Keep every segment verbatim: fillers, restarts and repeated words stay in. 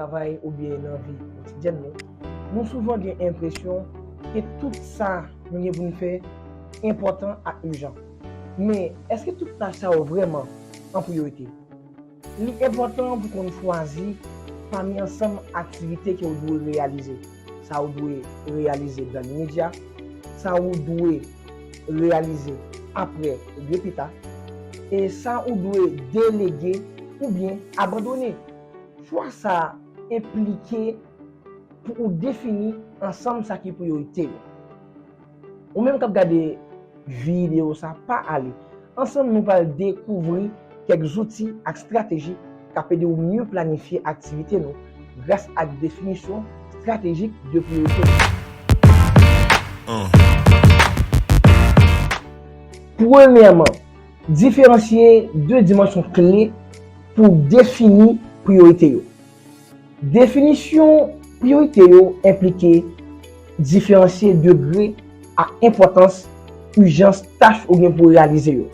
travay oubyen nan vi kotidyèn nou, nou souvan gen enpresyon ke tout sa nou gen pou n fè enpòtan ak ijan. Men, èske tout tach sa yo vrèman an priyorite? Li enpòtan pou konn chwazi pami ansanm aktivite ke w dwe reyalize. Sa w dwe reyalize dan limedya, sa w dwe reyalize apre oubyen pita, e sa w dwe delege oubyen abandone. Chwa sa a enplike pou ou defini ansanm sa ki priyorite yo. Ou menm k ap gade videyo sa, pa ale. Ansanm, nou pral dekouvri kèk zouti ak estrateji k ap ede w mye planifye aktivite nou gras ak definisyon estratejik de priyorite nou. Premyèman, diferansye de dimansyon kle pou defini priyorite yo. Definisyon priyorite yo enplike diferansye degre ak enpòtans ijans tach ou gen pou reyalize yo.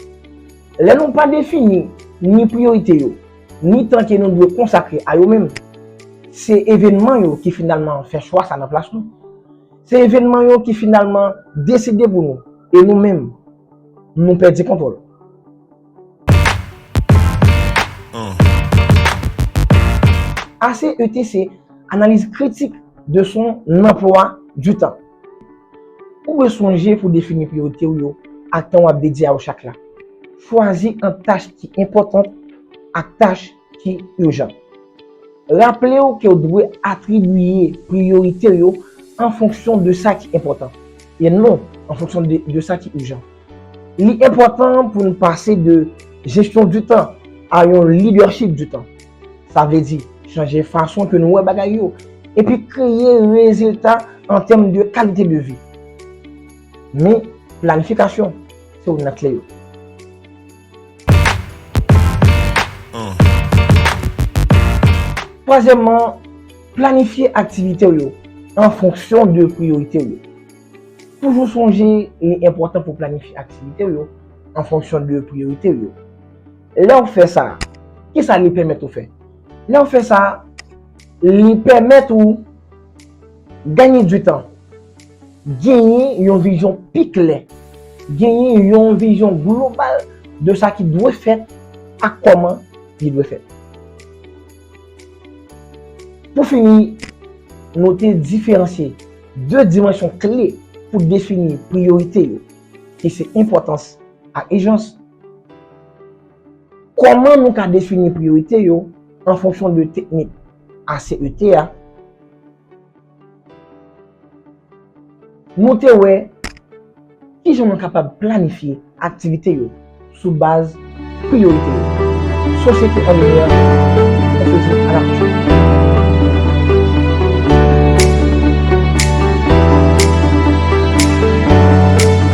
Lè nou pa defini ni priyorite yo, ni tan ke nou dwe konsakre a yo menm, se evènman yo ki finalman fè chwa sa nan plas nou. Se evènman yo ki finalman deside pou nou, e nou menm, nou pèdi kontwòl. A C E T se analiz kritik de son emploi du temps. Ou dwe sonje pou defini priyorite w yo ak tan w ap dedye a yo chak la. Chwazi ant tach ki enpòtan ak tach ki ijan. Raple w ke w dwe atribiye priyorite yo an fonksyon de sa ki enpòtan, e non an fonksyon de, de sa ki ijan. Li enpòtan pou n pase de jesyon di tan a yon lidèchip di tan. Sa vle di chanje fason ke nou wè bagay yo, epi kreye rezilta an tèm de kalite de vi. Men, planifikasyon, se youn nan kle yo. Twazyèmman, planifye aktivite w yo an fonksyon de priyorite w yo. Toujou sonje, li enpòtan pou w planifye aktivite w yo an fonksyon de priyorite w yo. Lè w fè sa, kisa li pèmèt ou fè? Lè w fè sa, li pèmèt ou ganye di tan, genyen yon vizyon pi klè, genyen yon vizyon global de sa ki dwe fèt ak kòman li dwe fèt. Pou fini, nou te diferansye de dimansyon kle pou defini priyorite yo, ki se enpòtans ak ijans. Kòman nou ka defini priyorite yo an fonksyon de teknik A C E T a? Nou te wè kijan nou kapab planifye aktivite yo sou baz priyorite yo. Sosyete an limyè, on se dit à la